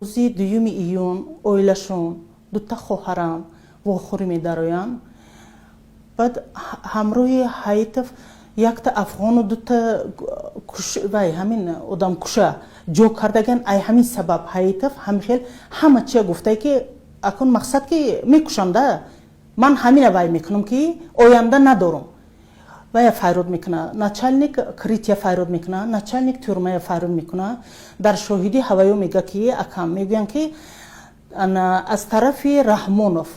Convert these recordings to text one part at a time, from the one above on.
Рӯзи 2 июн оилашон, дута хоҳарам вохӯрӣ медароянд. Баъд ҳамроҳи Ҳаитов якта афғону дута вай, ҳамин одамкуша ҷо кардаган. Ай ҳамин сабаб Ҳаитов ҳамихел ҳама чия гуфтае, ки акун мақсад ки мекушам да, ман ҳамина вай мекунам, ки оянда надорам. Вая файрод мекуна, начальник крития файрод мекуна, начальник тюрьма я файрод мекуна. Дар шоҳидӣ ҳаваё мега, ки акам мегӯянд, ки аз тарафи Раҳмонов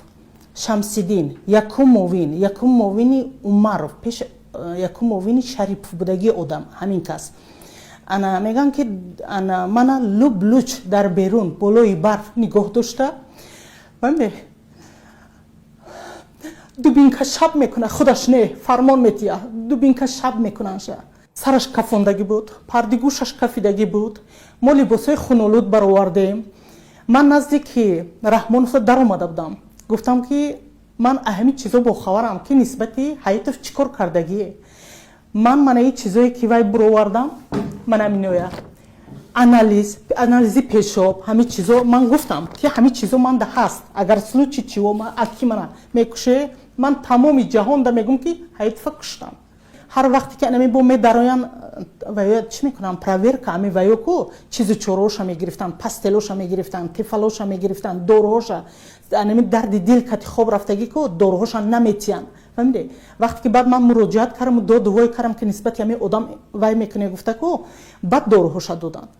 Шамсиддин, якум муовини Умаров, пеш якум муовини Шарипов будагии одам, ҳамин кас, ана мегӯянд, ки ана мана луб луч дар берун болои барф нигоҳ дошта, дубинка шаб мекуна, худаш не, фармон метия, дубинка шаб мекунанша. Сараш кафондагӣ буд, пардигӯшаш кафидагӣ буд. Мо либосҳои хунолуд баровардем. Ман наздики Раҳмонов даромада будам, гуфтам, ки ман ҳамин чизо бохабарам, ки нисбати Ҳаитов чӣ кор кардагие. Ман манаи чизое, ки вай буровардам, ман ҳаминоя, анализ, анализи пешоб, ҳамин чизо. Ман гуфтам, ки ҳамин чизо манда ҳаст, агар случай чиво аки мана мекуше, ман тамоми ҷаҳонда мегӯм, ки Ҳаитова куштам. Ҳар вақте ки анами бо медароян, ваё чӣ мекунам, проверка ами ваё ку чизу чораоша мегирифтанд, постель оша мегирифтанд, тефалоша мегирифтанд, доруҳоша, анами дарди дил кати хоб рафтагӣ ку, доруҳоша наметиянд, фаҳмиде? Вақте ки баъд ман муроҷиат кардаму додувой кардам, ки нисбати ҳамин одам вай мекунӣ, гуфта ку, баъд доруҳоша доданд.